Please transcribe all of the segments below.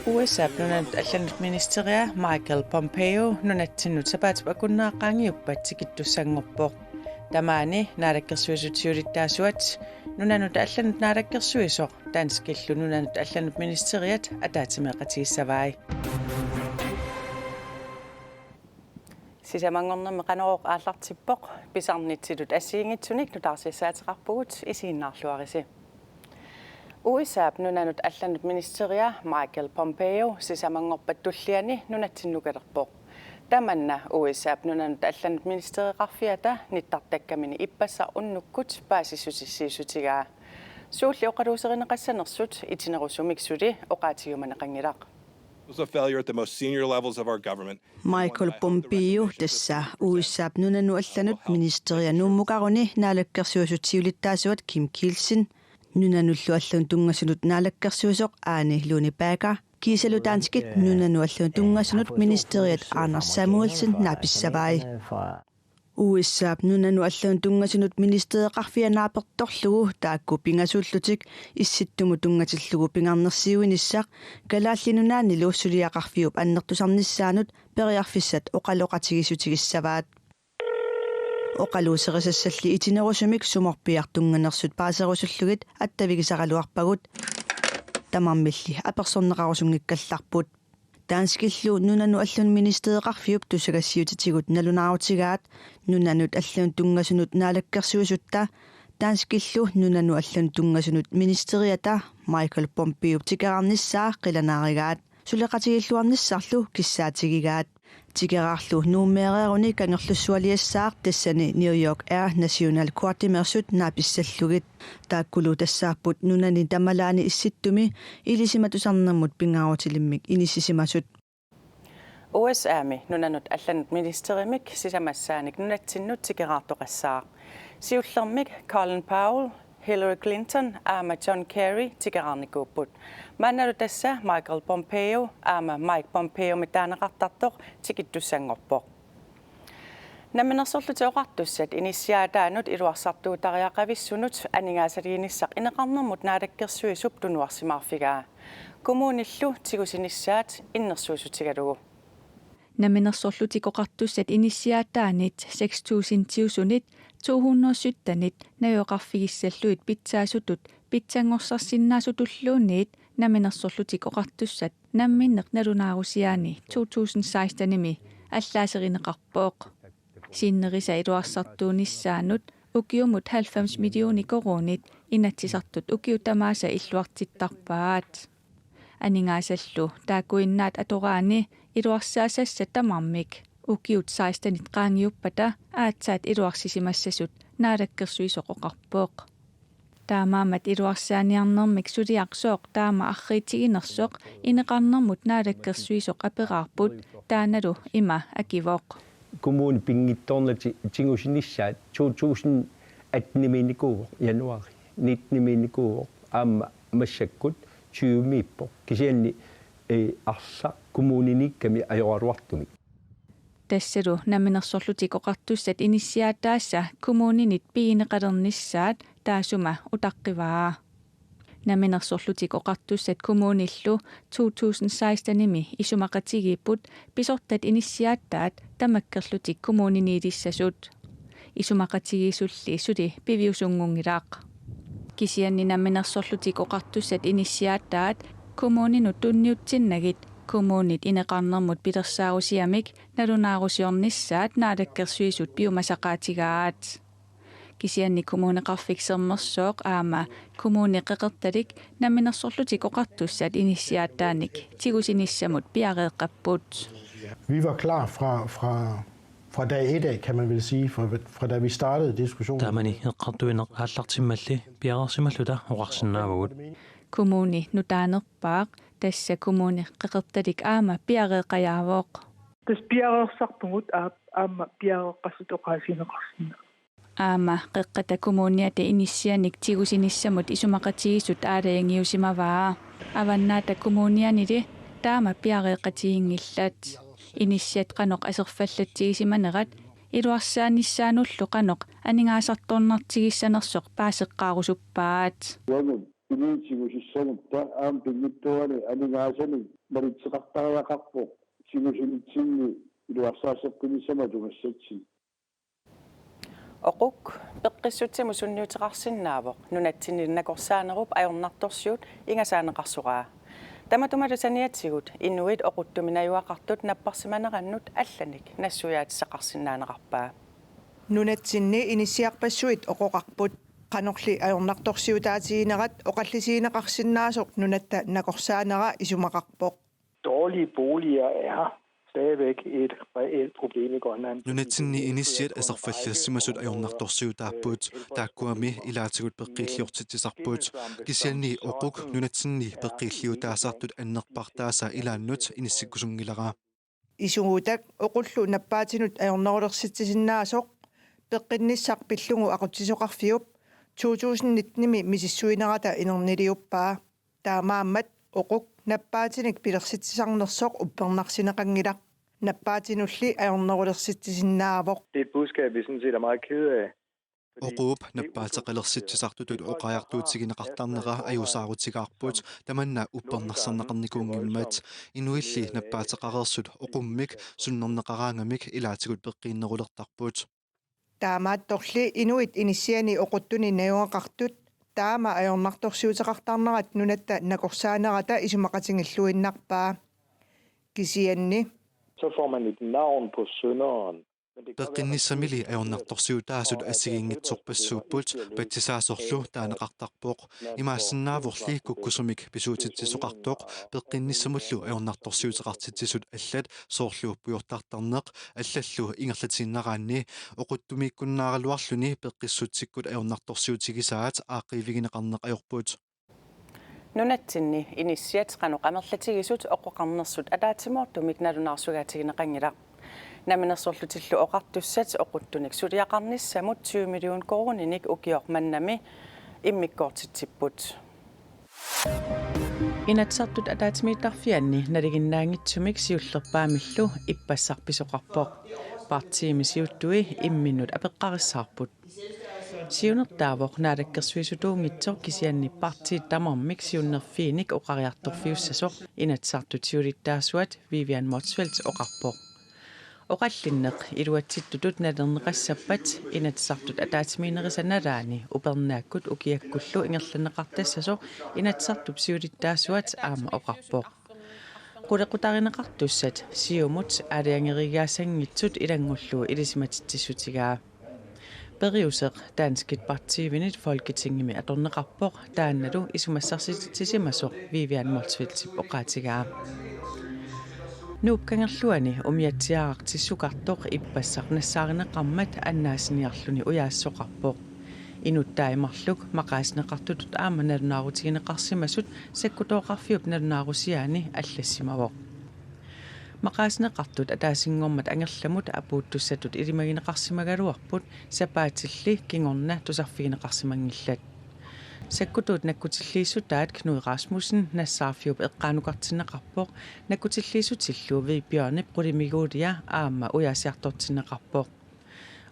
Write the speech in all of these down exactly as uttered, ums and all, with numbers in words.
U S A-p nunanut allanut ministeria Michael Pompeo nunatsinnut sapaatip akunnera qaangiuppat tikittussanngorpoq. Tamaani naalakkersuisut siulittaasuat nunanut allanut naalakkersuisoq danskillu nunanut allanut ministeriat ataatsimeeqatigissavai. Sisamanngornermi Qanorooq aallartippoq, pisarnitsitut assigiinngitsunik nutaarsiassaateqarpugut, isiginnaarluarisi. U S A-p nunanut allanut ministeria Michael Pompeo sisamanngorpat tulliani nunatsinnukalerpoq. Tamanna U S A-p nunanut allanut ministereqarfiata nittartakkamini ippassaq unnukkut paasissutissiissutigaa. Suulli oqaluuserineqassanersut itinerusumik suli oqaatigiumaneqanngilaq. It was a failure at the most senior levels of our government. Michael Pompeo tassa U S A-p nunanut allanut ministeria Nuummukaruni naalakkersuisut siulittaasuat Kim Kielsen, nunanullu allanut tunngasunut naalakkersuisoq Ane Lone Bagger kiisalu danskit nunanut allanut tunngasunut ministeriat Anders Samuelsen naapissavai. U S A-p nunanut allanut tunngasunut ministereqarfia naapertorlugu taakku pingasuullutik Issittumut tunngatillugu pingaarnersiuinissaq Kalaallit Nunaannilu suliaqarfiup annertusarnissaanut periarfissat oqaloqatigiissutigissavat. Oqaluuserisassalli itinerusumik sumorpiaq tunnganersut paaserusullugit attavigisaraluarpagut. Tamarmilli apersorneqarusunngikkallarput. Danskillu nunanut allanut ministereqarfiup tusagassiutitigut nalunaarutigaat nunanut allanut tunngasunut naalakkersuisutta, danskillu nunanut allanut tunngasunut ministeriata Michael Pompeop tikeraarnissaa qilanaarigaat, suleqatigiilluarnissarlu kissaatigigaat. Tikeraarlu Nuummeereeruni Kangerlussualiassaaq tassani New York Air National Guardimeersut naapissallugit. Taakkulu tassaapput nunani tamalaani Issittumi ilisimatusarnermut pingaarutilimmik inissisimasut. U S A-mi nunanut allanut ministerimik sisamassaanik nunatsinnut tikeraartoqassaaq. Siullermik Colin Powell, Hillary Clinton aamma John Kerry tikeraarnikuupput. Maannalu tassa Michael Pompeo aamma Mike Pompeomik taaneqartartoq tikittussanngorpoq. Namminersorlutik Oqartussat inissiaataanut iluarsartuutariaqavissunut aningaasaliinissaq ineqarnermut naalakkersuisup tunuarsimaarfigaa. Kommunillu tigusinissaat innersuussutigalugu. Namminersorlutik Oqartussat inissiaataanit seks tusindiusunit to hundrede syttenit najugaqarfigissallugit pitsaasutut pitsanngorsarsinnaasutulluunniit Namminersorlutik Oqartussat namminneq nalunaarusiaani to tusind sekstenimi allaaserineqarpoq. Sinnerisa iluarsartuunissaanut ukiumut halvfems millioner koruunit Inatsisartut ukiut tamaasa illuartittarpaat. Aningaasallu taakkuinnaat atoraanni iluarsaasassat tamarmik ukiut sekstenit qaangiuppata aatsaat iluarsisimassasut naalakkersuisoq oqarpoq. Taamaammat iluarsaaniarnermik suliaq sooq taama arriitiginersoq ineqarnermut naalakkersuisoq aperaarput, taannalu ima akivoq. Kommuni pinngitsoornata tigusinissaat to tusind attenimiinnikuuvoq, januari nittenimiinnikuuvoq, aamma massakkut tyvemiippoq. Kisianni, eh, arsaq kommuniniikkami ajoraluartumik. Tassalu Namminersorlutik Oqartussat inissiaataasa kommuninit pigineqalernissaat taassuma utaqqivaa. Namminersorlutik Oqartussat kommunillu to tusind sekstenimi isumaqatigiipput pisortat inissiaataat tamakkerlutik kommuniniilissasut. Isumaqatigiissulli suli piviusunngunngilaq. Kisianni Namminersorlutik Oqartussat inissiaataat kommuninut tunniutsinnagit kommunit ineqarnermut pilersaarusiamik nalunaarusiornissaat naalakkersuisut piumasaqaatigaat. Kisianni Kommuneqarfik Sermersooq aamma Kommune Qeqertalik Namminersorlutik Oqartussat inissiaataanik tigusinissamut piareeqqapput. Vi var klar fra, fra, fra dag et af, kan man vel sige, fra, fra da vi startede diskussionen. Taamani eqqartuineq aallartimmalli piareersimalluta oqarsinnaavugut. Kommuni nutaanerpaaq, tassa Kommune Qeqertalik aamma piareeqqajaavoq. Tassa piareersarpugut, aap, aamma piareeqqassutut oqaasiineqarsinnaavoq. Aamma Qeqqata Kommuniata inissianik tigusinissamut isumaqatigiissut aalajangiusimavaa. Avannaata Kommunianili taama piareeqqatiginngillat. Inissiat qanoq aserfallatsigisimanerat iluarsaanissaanullu qanoq aningaasartornartigissanersoq paaseqqaarusuppaat. Uagut Inuit tigusissagutta aamma pinngitsoorani aningaasanik malitseqartariaqarpoq tigusunitsinni iluarsaaseqqinnissama tunngassatsigu. Oquk peqqissutsimut sunniuteqarsinnaavoq nunatsinni nakorsaanerup ajornartorsiut ingasaaneqarsoraa. Tamatumalu saniatigut inuit oquttumik najugaqartut napparsimanerannut allanik nassuiaatissaqarsinnaanerarpaa. Nunatsinni inissiarpassuit oqoqarput. Qanorli ajornartorsiutaatiginerat oqallisigineqarsinnaasoq nunatta nakorsaanera isumaqarpoq. Dårlige boliger er stadigvæk et reelt problem i Grønland. Nunatsinni inissiat aserfallissimasut ajornartorsiutaapput, taakkuami ilaatigut peqqiilliortitsisarput. Kisianni oquk nunatsinni peqqiilliutaasartut annerpartaasa ilaannut inissikkusunngilara. Isugutak oqullu nappaatinut ajornerulersitsisinnaasut peqqinnissaq pillugu aqutsisoqarfiup to tusind nitten-imi misissuinerata inerniliuppaa. Taamaammat oquk nappaatinik pilersitsisarnersoq uppernarsineqanngilaq. Nappaatinulli ajornerulersitsisinnaavoq. Det er et budskab, vi sådan set er meget kede af. Oquup nappaateqalersitsisartutut oqariartuutigineqartarnera ajuusaarutigaarput, tamanna uppernarsarneqarnikuunngimmat. Inuilli nappaateqareersut oqummik sunnerneqaraangamik ilaatigut peqqiinnerulertarput. Taamaattorli inuit inissiani oquttuni najugaqartut taama ajornartorsiuteqartarnerat nunatta nakorsaanerata isumaqatigilluinnarpaa. Kisianni Så får man et navn på synderen. Peqqinnissamili ajornartorsiutaasut assigiinngitsorpassuupput, patsisaasorlu taaneqartarpoq. Imaassinnaavorli kukkusumik pisuutitsisoqartoq peqqinnissamullu ajornartorsiuteqartitsisut allat, soorlu pujortartarneq allallu ingerlatiinnaraanni. Oquttumiikkunnaaraluarluni peqqissutsikkut ajornartorsiutigisaat aaqqiivigineqarneq ajorput. Nunatsinni inissiat qanoq amerlatigisut oqoqarnersut ataatsimoortumik nalunaarsugaatigineqanngilaq. Namminersorlutillu Oqartussat oquttunik suliaqarnissamut tyve million koruuninik ukioq mannami immikkoortitsipput. Inatsisartut ataatsimiittarfianni nalinginnaanngitsumik siullerpaamillu ippassaq pisoqarpoq. Partiimi siuttui imminnut apeqqarissaarput. Siunertaavoq naalakkersuisutuunngitsoq, kisianni partiit tamarmik siunnerfiinik oqariartorfiussasoq Inatsisartut siulittaasuat Vivian Motzfeldt oqarpoq. Oqallinneq iluatsittutut nalerneqassappat Inatsisartut ataatsimiinnerisa nalaani upernaakkut ukiakkullu ingerlanneqartassasoq Inatsisartup siulittaasuat aamma oqarpoq. Qulequtarineqartussat Siumut aalajangeriigaassanngitsut ilanngullugu ilisimatitsissutigaa. Periuseq danskit partiivinit Folketingimi atorneqarpoq, taannalu isumassarsitsisimasoq Vivian Motzfeldtip oqaatigaa. Nuup Kangerluani umiatsiaaraq tissukartoq ippassaq nassaarineqarmat annaasiniarluni ujaassoqarpoq. Inuttaat marluk maqaasineqartutut aamma nalunaarutigineqarsimasut sakkutooqarfiup nalunaarusiaani allassimavoq. Maqaasineqartut ataasinngormat angerlamut apuuttussatut ilimagineqarsimagaluarput, sapaatilli kingorna tusarfigineqarsimanngillat. Sakkutuut nakkutilliissutaat Knud Rasmussen nassaarfiup eqqaanukartinneqarpoq, nakkutilliissutillu Vibjørnip qulimiguulia aamma ujaasiartortinneqarpoq.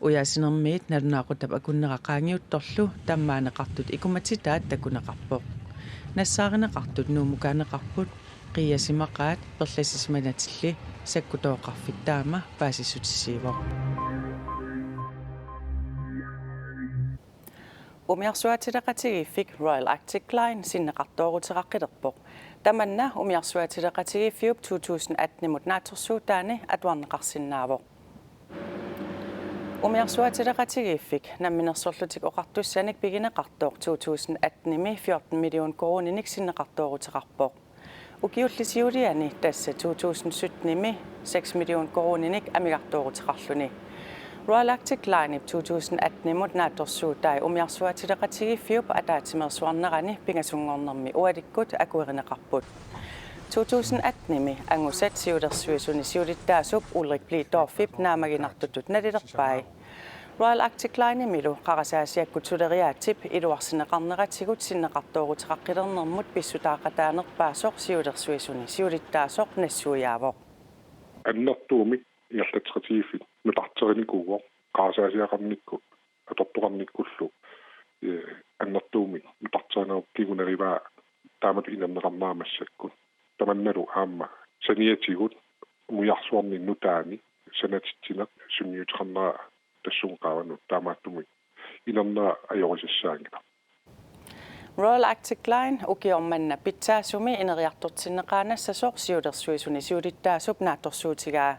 Ujaasinermiit nalunaaqutap akunnera qaangiuttorlu tammaaneqartut ikumatitaat takuneqarpoq. Nassaarineqartut Nuummukaanneqarput, qiiasimaqaat perlasisimanatilli, sakkutooqarfik taama paasissutissiivoq. Umiarsuaatileqatigiiffik Royal Arctic Line sinneqartooruteqaqqilerpoq. Tamanna umiarsuaatileqatigiiffiup to tusind atten-imut naatsorsuutaani atuarneqarsinnaavoq. Umiarsuaatileqatigiiffik Namminersorlutik Oqartussanik pigineqartoq to tusind atten-imi fjorten million koruuninik sinneqartooruteqarpoq. Ukiulli siuliani, tassa to tusind sytten-imi, seks million koruuninik amigartooruteqarluni. Royal Arctic Line-ip to tusind atten-imut naatsorsuutai umiarsuaatileqatigiiffiup ataatsimeersuarnerani pingasunngornermi ualikkut akuerineqarput. To tusind atten-imi angusat siulersuisuni siulittaasup Ulrik Blidorfip naammaginartutut nalilerpai. Royal Arctic Line-imilu qarasaasiakkut suleriaatsip iluarsineqarneratigut sinneqartooruteqaqqilernermut pissutaaqataanerpaasoq siulersuisuni siulittaasoq nassuiaavoq. Annertuumik ingerlatseqatigiiffik nutarterinikuuvoq, qarasaasiaqarnikkut atortoqarnikkullu, ee, annertuumik nutarter- Soorlu kingorna taamatut inerneqarnera massakkut. Tamannalu aamma saniatigut umiarsuarni nutaani sanatitsineq sunniuteqarnera tassunga qaavanut taamaattumik inernera ajorisassaanngilaq. Royal Arctic Line ukioq manna pitsaasumi ineriartortinneqaannassasoq siulersuisuni siulittaasup naatsorsuutigaa.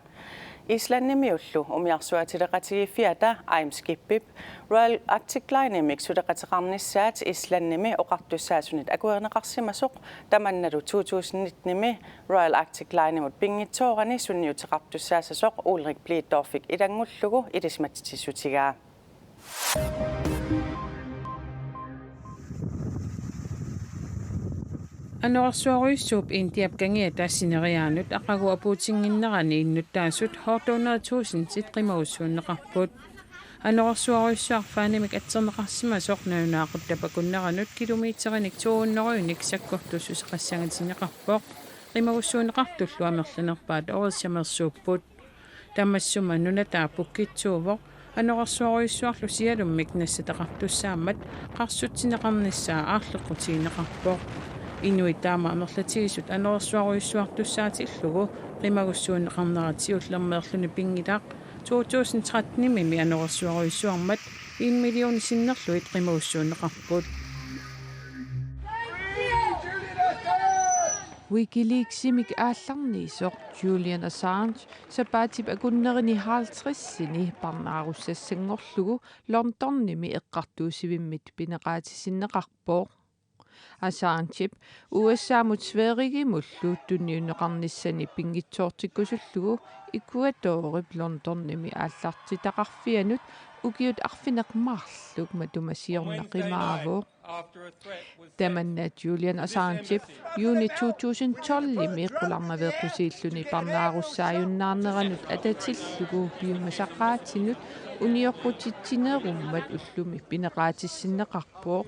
Islandimiullu umiarsuatileqatigiiffiata Eimskipip Royal Arctic Linemik suleqateqarnissaat Islandimi oqartussaasunit akuerineqarsimasoq tamannalu to tusind nittenimi Royal Arctic Linemut pinngitsoorani sunniuteqartussaassasoq Ulrik Blidorfik ilanngullugu ilisimatitsissutigaa. Anorersuarujussuup Indiap kangiata sineriaanut aqagu apuutinnginnerani innuttaasut otte hundrede tusindit qimagussuunneqarput. Anorersuarujussuaq faanimik atserneqarsimasoq nalunaaquttap akunneranut kilometerinik to hundredenik sakkortussuseqassangatinneqarpoq. Qimagussuunneqartullu amerlanerpaat Orissamersuupput. Tamassuma nunataap pukkitsuuvoq anorersuarujussuarlu sialummik nassataqartussaammat qarsutsineqarnissaa aarleqqutigineqarpoq. Inuit taama amerlatigisut anorersuarujussuartussaatillugu qimagussuunneqarnera siullermeerluni pinngilaq. To tusind trettenimi anorersuarujussuarmat en million sinnerlugit qimagussuunneqarput. Wikileaksimik aallarniisoq Julian Assange sapaatip akunnerini halvtredsini parnaarussassanngorlugu Londonimi eqqartuussivimmit pineqaatissinneqarpoq. Assangep U S A-mut Sverigimullu tunniunneqarnissani pinngitsoortikkusullugu Ecuadorip Londonimi aallartitaqarfianut ukiut arfineq-marluk matuma siorna qimaavoq. Tamanna Julian Assangep juuni to tusind tolvimi qularnaveeqqusiilluni parnaarussaajunnaarneranut atatillugu piumasaqaatinut unioqqutitsinerummat ullumi pineqaatissinneqarpoq.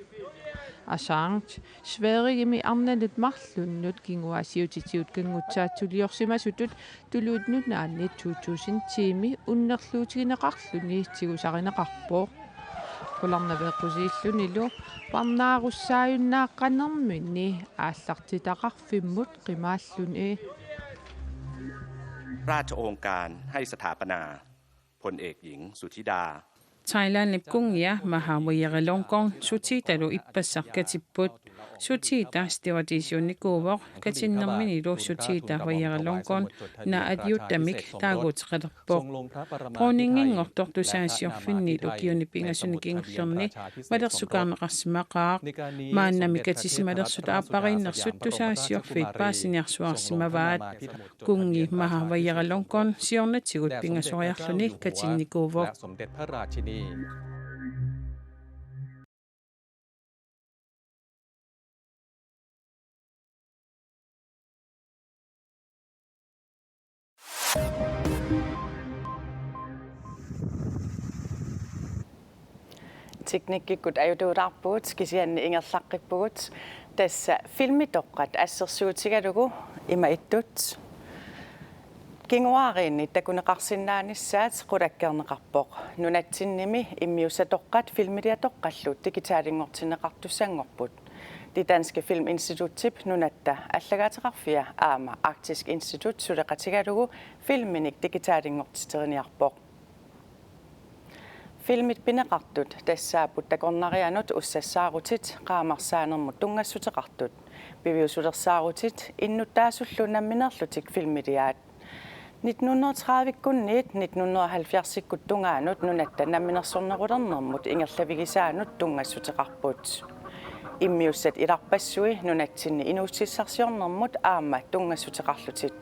Assange Sverigemi arnanut marlunnut kinguaassiuutitigut kanngutsaatsuliorsimasutut Tuluit Nunaanni to tusind ti-mi unnerluutigineqarluni tigusarineqarpoq. Qularnaveeqqusiillunilu parnaarussaajunnaaqqanermini aallartitaqarfimmut qimaalluni. ราชโองการให้สถาปนา พลเอกหญิง สุธิดา Thailandip kunngia Maha Vajiralongkorn Suthitalu ippassaq katipput. Suthita stewardessiunnikuuvoq, katinnerminilu Suthita Vajiralongkorn naak aliuttamik taaguuteqalerpoq. Dronninginngortoq tusagassiorfinni ukiuni pingasunik kingullerni malersukaarneqarsimaqaaq. Maannami katisimalersut aappariinnersut tusagassiorfiit paasiniarsuarsimavaat. Kunngi Maha Vajiralongkorn siornatigut pingasoriarluni katinnikuuvoq. สมเด็จพระราชินี Teknikkikkut ajutuulaarpugut kisianni ingerlaqqippugut. Tassa filmitoqqat assersuutigalugu ima ittut. Kinguaariinni takuneqarsinnaanissaat qulakkeerneqarpoq. Nunatsinnimi immiussatoqqat filmiliatoqqallu digitalinngortinneqartussanngorput. Det Danske Filminstituttip nunatta allagaateqarfia aamma Arktisk Institut suleqatigalugu filminik digitalinngortiteriniarpoq. Filmit pineqartut tassaapput takornarianut ussassaarutit, qaamarsaanermut tunngassuteqartut, piviusulersaarutit innuttaasullu nammineerlutik filmiliaat. Nitten hundrede og tredive-kkunniit nitten hundrede og halvfjerds-ikkut tungaanut nunatta namminersornerulernermut ingerlavigisaanut tunngassuteqarput. Immiussat ilarpassui nunatsinni inuussutissarsiornermut aamma tunngassuteqarlutik.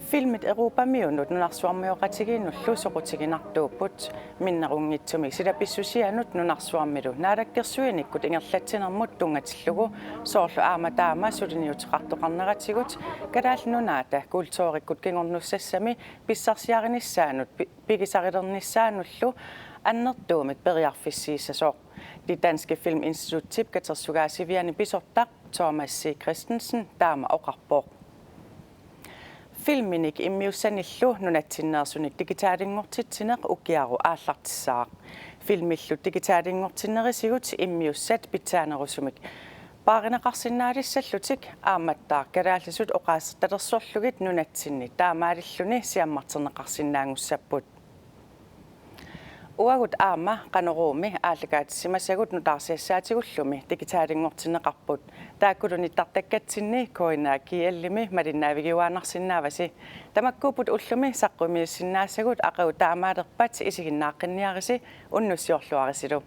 Filmit Europamiunut nunarsuarmioqatigiinnullu soqutiginartuupput. Minnerunngitsumik silapissusianut nunarsuarmilu naalakkersuinikkut ingerlatsinermut tunngatillugu, soorlu aamma taama suliniuteqartoqarneratigut Kalaallit Nunaata kulturikkut kingornussassami pissarsiarinissaanut pi-, pigisarilernissaanerlu annertuumik periarfissiissasoq. Det Danske Filminstituttip katersugaasiviani pisortaq Thomas C. Christensen taama oqarpoq. Filminik immiussanillu nunatsinneersunik digitalinngortitsineq ukiaru aallartissaaq. Filmillu digitalinngortinnerisigut immiussat pitsaanerusumik Paarineqarsinnaalissallutik aammattaaq kalaallisut oqaasertalersorlugit nunatsinni taamaalilluni siammarterneqarsinnaanngussapput. Uagut aamma Qanoruumi aallakaatissimasagut nutaarsiassaatigullu digitalinngortinneqarput. Taakkulu nittartakkatsinni K N R G L-imi malinnaavigiuaannarsinnaavasi. Tamakkuupput ullumi saqqummiussinnaassagut, aqagu taamaalerpat isiginnaaqqinniarisi, unnussiorluarisilu.